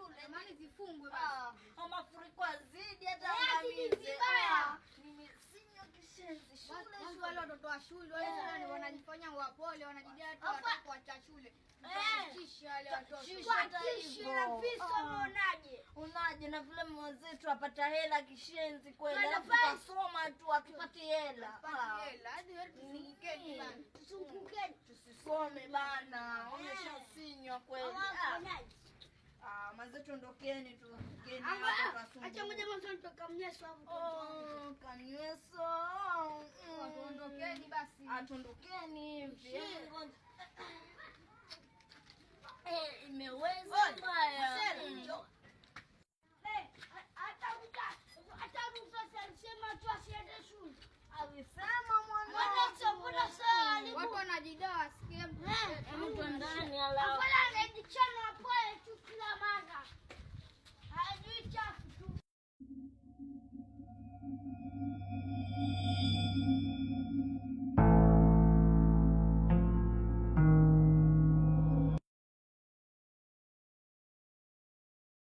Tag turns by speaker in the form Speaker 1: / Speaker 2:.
Speaker 1: shule.
Speaker 2: Jamani zifungwe basi.
Speaker 1: Ah, mafuriko azidi hata
Speaker 2: Eh, azidi
Speaker 1: angamize.
Speaker 2: vibaya.
Speaker 1: Ah, nimesinywa kishenzi shule
Speaker 2: Kwanza
Speaker 1: shule.
Speaker 2: wale watoto wa shule wale shule wanajifanya wapole, wanajidai hata
Speaker 1: Afa-
Speaker 2: wataka kuacha shule. Tuwatishe wale watoto.
Speaker 1: Tisha hata
Speaker 3: Tishe
Speaker 1: hivyo.
Speaker 3: na visa
Speaker 1: Ah.
Speaker 3: unaonaje?
Speaker 1: Unaje na vile mwenzetu apata hela kishenzi kweli,
Speaker 3: Twende
Speaker 1: alafu
Speaker 3: fast.
Speaker 1: kasoma tu atupati hela.
Speaker 2: Pati hela, hadi wewe tuzungukeni bana.
Speaker 3: Tuzungukeni.
Speaker 1: Tusisome bana, onyesha kweli. Ah.
Speaker 3: Unaonaje?
Speaker 1: Ah, mwenzetu ondokeni tu, ondokeni
Speaker 3: Amba,
Speaker 1: hapa tuwasumbue.
Speaker 3: acha ngoja mwanzo nitokamnyeso hapo.
Speaker 1: Oh, kanyweso.
Speaker 2: Tuondokeni basi.
Speaker 1: Atondokeni hivi. Eh, imeweza.